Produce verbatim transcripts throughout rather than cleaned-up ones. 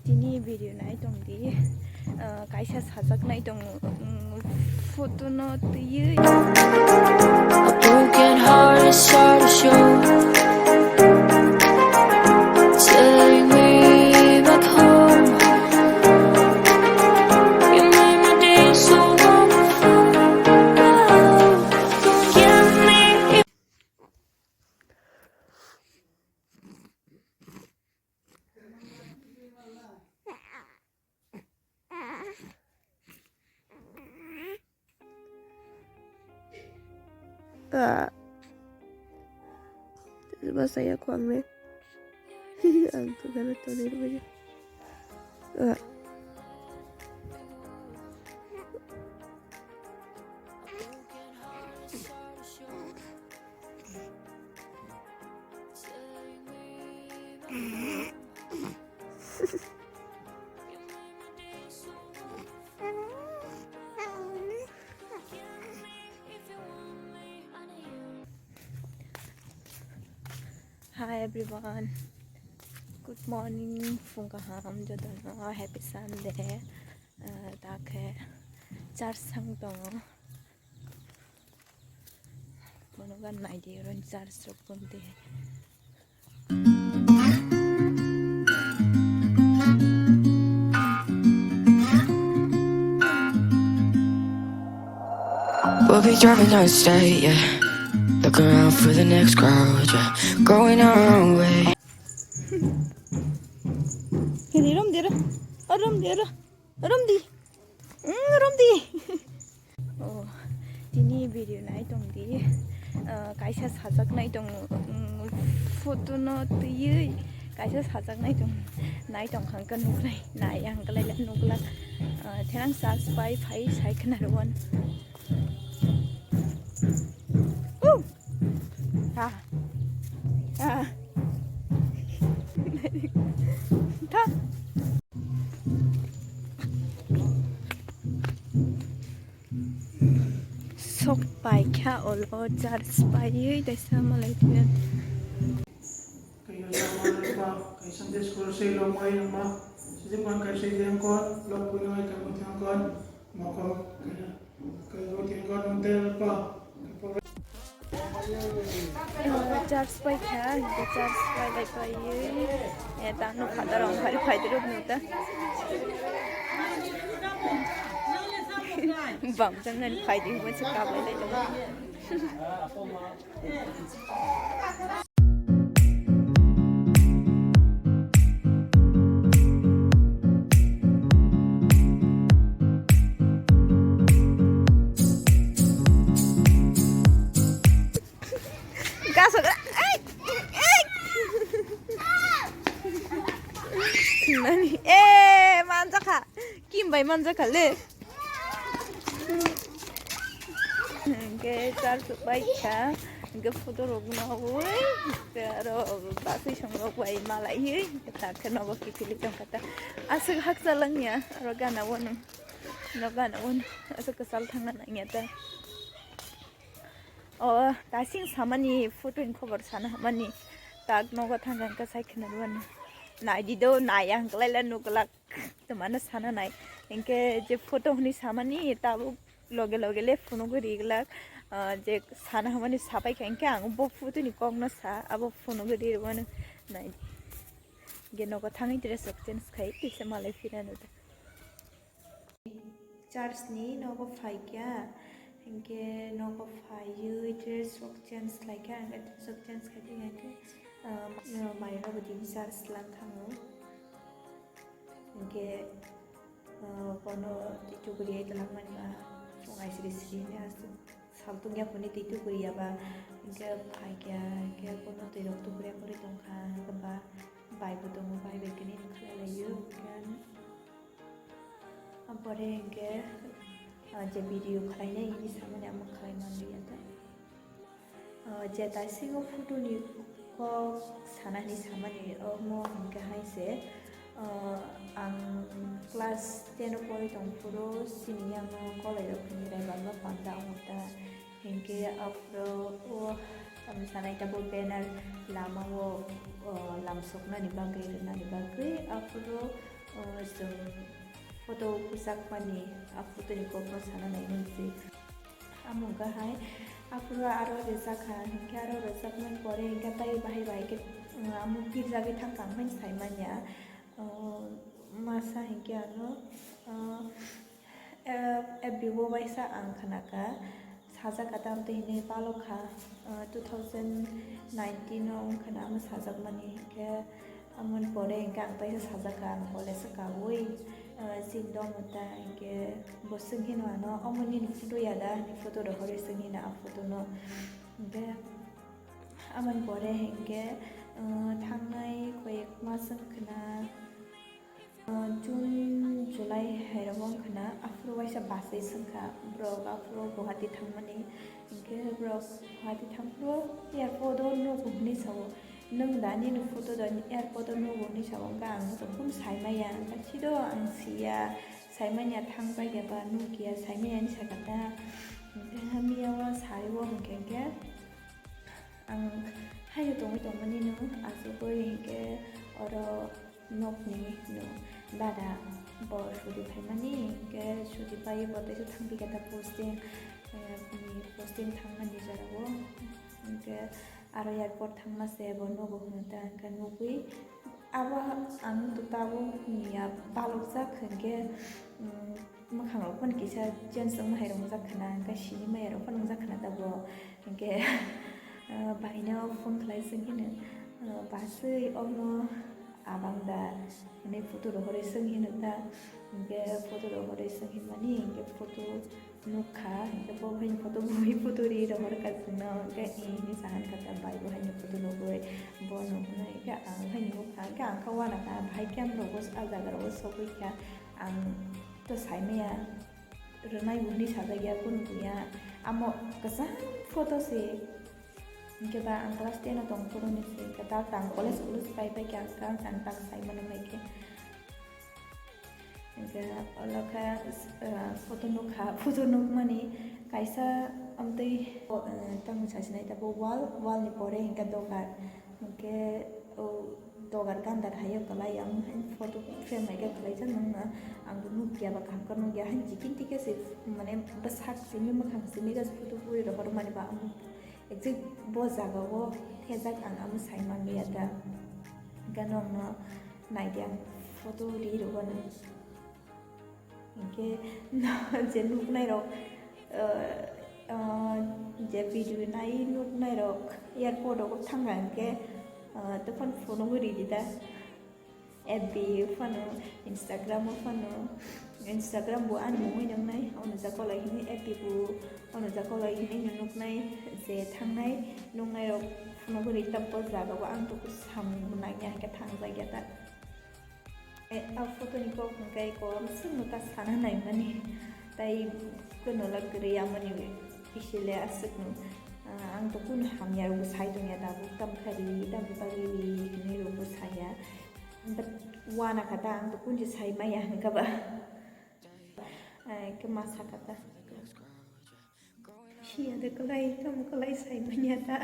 Tini video nai tong di, ah, kaisa sajak nai tong, mm, photo no twiwi. A broken heart is hard to show. Take me back home. You made my day so wonderful. Give me Ah. Terus bahasa ya aku aneh. Ang tuh karena tuh di rumahnya. Ah. Hi everyone, good morning, phung kaham jotono, happy Sunday. Ah, ta khe church thang tongo. Bono gan naidi oro ni church rok tong te. We'll be driving down the state, yeah. Look around for the next crowd, yeah. Going our own way. Hini rom dira, rom dira. Romdi. Mm, romdi. Oh, tini video nai tong di. Ah, kaisa sajak nai tong, mm, photo no twiwi kaisa sajak nai tong, nai tong khang ka nuk nai, nai ang kalai le nuk la. Ah, therang sas pai phai sai khna rwan. Uh! Ha. Ha. Tha. Sok pai kha olo church paiwi taisa malai tuya. Kaisa Sunday school sei lomai ma, sijim kan kaisa jengkon, lok puino ai kamu jengkon, mokok, kaisa. Church pai kha, hingke church pai lai paiwi, eh, tang nuk kha, darong phari phai dirok nuk ta. Bam jang nani phai di, hingke se kap lai lai tongo. Gaso, ei, ei. Nani, eh, manjakha. Kim bai manjakha le. Hingke church pai kha, hingke photo rok nawi, hingke aro basui song rok bai malai hi, hingke ta khe nogo kiphilwi tongkha ta. Aswk hakcha langya, aro gana wano, no gana wano, aswk kwchal thangna nangya ta. O, tasing samani photo ni khobor sana hamani, tak nogo thangkha hingke sai khna rwani. Naidi do, naya hingke laila nuglak. Tamano sana nai. Hingke je photo hwnwi samani tabuk loge loge le phunugwi riglak, ah, je sana hwnmani sapai kha, hingke ang bo photo ni kokno sa, abo phunugwi ri rwmano nai. Hingke nogo thangwi dress rok change khai, tisa malai phirano da. Church ni nogo phaikha, hingke nogo phaiwi dress rok change khlaikha, hingke dress rok change khai tongkha hingke, ah, mairok bo tini church lang thango. Hingke, ah, bono twi tuguriya twlangmani ba chwng ai siri siri hwnwi aswk sal tungya phone twi tuguriya ba hingke phaikya hingke bono twirok tuguriya kwrwi tongkha hwnkhe ba bai bo tongo bai bai khe nini khlai laio hwnkhe. Ampore hingke, ah, je video khlainai hini samani amo khlai manliya ta. Ah, je taisingo photo ni kok sana hini samani omo hingke hai se, ah, ang class ten o pori tong phuru chini yango college o phunui rai bangma panda ongta hingke aphuru o tamni sanai tabuk banner lama o, o lamsoknani bagwi rwnani bagwi aphuru O, chwng photo kwchak mani, a photo ni kok no sana nai mani se. Amo hwnkha hai, aphuru aro rwjak kha, hinkhe aro rwjakmani pore hinkhe tai bahai bahai khe, um, amo kirjagwi thang kang mani sai manya. O, masa hinkhe ano, o, eh, F B o waisa ang khna kha, sajak kha tamtwi hinwi palok kha, eh, two thousand nineteen o wng khna amo sajak mani hinkhe, amoni pore hinkhe ang taisa sajak kha, ang college o kaui, eh, chini dongmo ta hinkhe bo swng hino ano, "Omo nini photo ya da?" hinwi photo rohorwi swng hino a photo no. Hinkhe amoni pore hinkhe, eh, thangnai koyek mas wng khna, June, July hai rok wng khna, aphuru waisa bus wi swng kha borok, aphuru Guwahati thangmani. Hinkhe borok Guwahati thangphuru airport o nugo hwnwi sao, "Nwng da nini photo da airport o nugo?" hwnwi sao. Hinkhe ang tongphuru sai maya, hinkhe, "Chido ang siya, sai manya, thang jak ya ba, nuk ya, sai manya," hwnwi sa kha ta. Hinkhe hamya o sai o hinkhe, hinkhe ang haino tongwi tongmani no achugwi hinkhe oro nokni no dada bo chuti phaimani, hinkhe chuti paiwi bo teisa thangphi kha ta posting, eh, posting thangmani jorao. Hinkhe aro airport thangma se bo nugo hwnwi ta, hinkhe nugwi abo ang to tabuk ya balokjak hinkhe, um, mwkhang rok phano kisa change wngma hai rok wngjak khna, hinkhe sini maya rok phano wngjak khna tabuk. Hinkhe, ah, bahai no phone khlai swng hino, ah, "Baswi omo abang da?" hwnwi photo rohorwi swng hino ta. Hinkhe photo rohorwi swng hinmani hinkhe photo nukha, hinkhe bo haino photo bui photo ri rohor kha chwngno, hinkhe, "Ee," hinwi sa kha ta, bai bo haino photo nugwi bono hwnwi, hinkhe ang haino nukha, hinkhe ang kha uanakha, bahai camera rogo a jaga rogo sogwi kha, ang to sai maya. Rwnai bo hwnwi sajak ya, kunu buya. Amo kwchang photo se. Hinkhe ba ang class ten o tong phuru ni se, hinkhe tak tang college, college pai pai khe ang kang kang tak sai mano bai khe. Hinkhe olo khe, ah, photo nukha, photo nukmani kaisa amtwi, oh, eh, tamo sasinai ta bo wall, wall ni pore hinkhe dogar. Hinkhe, oh, dogar gandar hai o kwlai, ang hai photo frame hai khe kwlaijak nung no, ang bo nukya ba kaham khe nukya, hai chikon tike se, mane bwsak simi mwkhang simi khe photo bui rohor mani ba, ang exact bo jaga o thejak, ang amo sai manliya ta, hinkhe nung no naidi ang photo ri rwgano. Hinkhe je nuknai rok, ah, ah, je video nai nuknai rok airport rogo thangkha hinkhe, ah, tei phano phunugwi ridi ta. F B phano, Instagram o phano, Instagram bo ani mungwi nungnai, ono jakolai hinwi F B bo, ono jakolai hinwi nuknai, je thangnai nuknai rok phunugwi ridi ta, bo jaga o ang tongkhe samung bo nangya hinkhe thangjakya ta. Eh, a photo ni kok hwnkhe kok swngno ta sana naimani. Tai kwnola kwrwi amoni bisile aswkno. Ah, ang to kunu hamya rokbo sai tongya tabuk, tamkha ri, tamni bagwi ri hinwi rokbo saya. But uanakha ta, ang to kunji sai maya hwnkha ba. Eh, khe ma sakha ta. Siya de kwlai, tamo kwlai sai manya ta.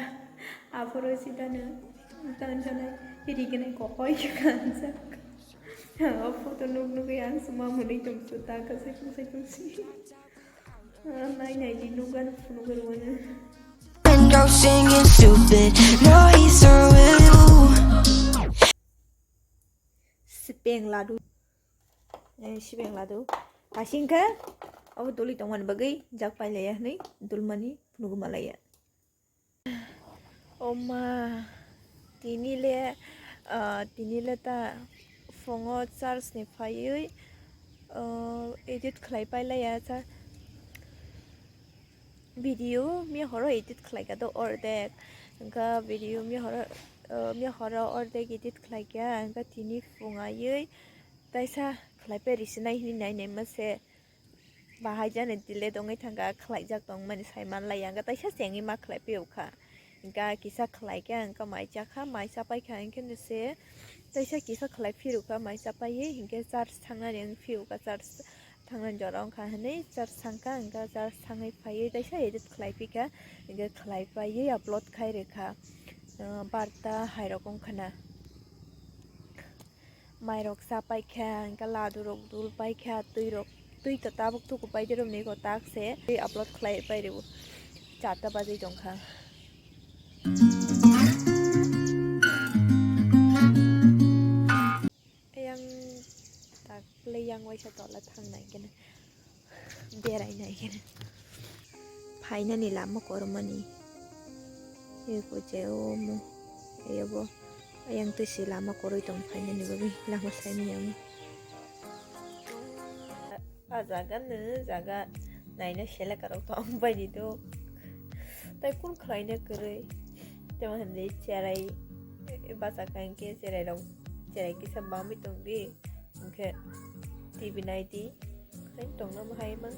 Aphuru sitano, tan tanai, iri gwnai kokoi kanjak. O photo nuk nukwi ang suma mwnwi tongsu ta, kwsai tongsi. Ah, nai nai di nuk ano phunuk rwano. And go singing stupid, no, he's through with you. Sipeng ladu. Eh, sibeng ladu. Asing khe abo doli tongmani bagwi jak pailaiya hwnwi dulmani phunugwi malaiya. O ma, tini le, ah, tini le ta phungo church ni phaiwi, ah, edit khlai pailaiya cha. Video mihoro edit khlaikha do ordek, wngkha video mihoro, ah, mihoro ordek edit khlaikha, wngkha tini phung aiwi taisa khlaipai risinai hinwi nai naima se. Bahai jani delete wngwi thangkha, khlaijak tongmani sai manlaiya, wngkha taisa chengwi ma khlaipiokha. Wngkha kisa khlaikha, wngkha mai chakha, mai chapaikha, wngkhe se taisa kisa khlai phirukha, mai chapaiwi hinkhe church thangnani wng phirukha, church thangnani jora wngkha hinwi church thangkha, wngkha church thangwi phaiwi taisa edit khlaiphikha, hinkhe khlaipaiwi upload khai rwkha, ah, barta hairok wngkhana. Mairok cha paikha, hwnkhe ladurok dul paikha, twirok, twi to tabuk thuku paide romni kho tak se twi upload khlai pairw. Charta bajwi tongkha. Ayang tak le yang waisa tola thangnai kene. Berai nai khe phainani lama kormani. Eko je omo, ebo ayang twi se lama koroi tong phainani bagwi lama saimani omo. A jaga no jaga naina seleka rok tong bai di do. Tai kun khlaina kwrwi. Temo hwnwi cherai basa kangkhe cherai rok, cherai kisa bangwi tong di. Hwnkhe T V nai di. Hai tongna bahai ma.